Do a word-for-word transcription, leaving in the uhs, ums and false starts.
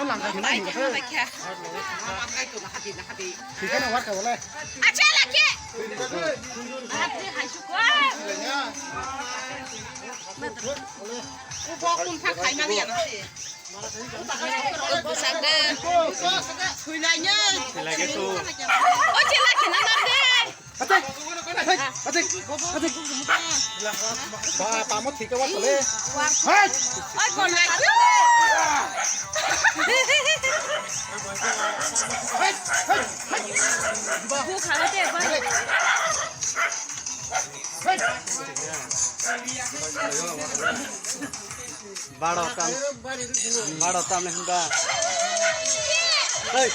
Langkha hwnwi hwnwi khe. Thikhe na warkha wale. Acha lakhe. Ubo kun phak khai mani ya. Bwsakda. Thwilainai. Thwilai khe su. O chela khena narde. Atik. Atik. Atik. Atik. Ba, tamo thike wa tole. Hai. Oi kon lai. Hai. Hai. Hai. Bu khana te ba. Baro tam, baro tam ni hwnba. Hey.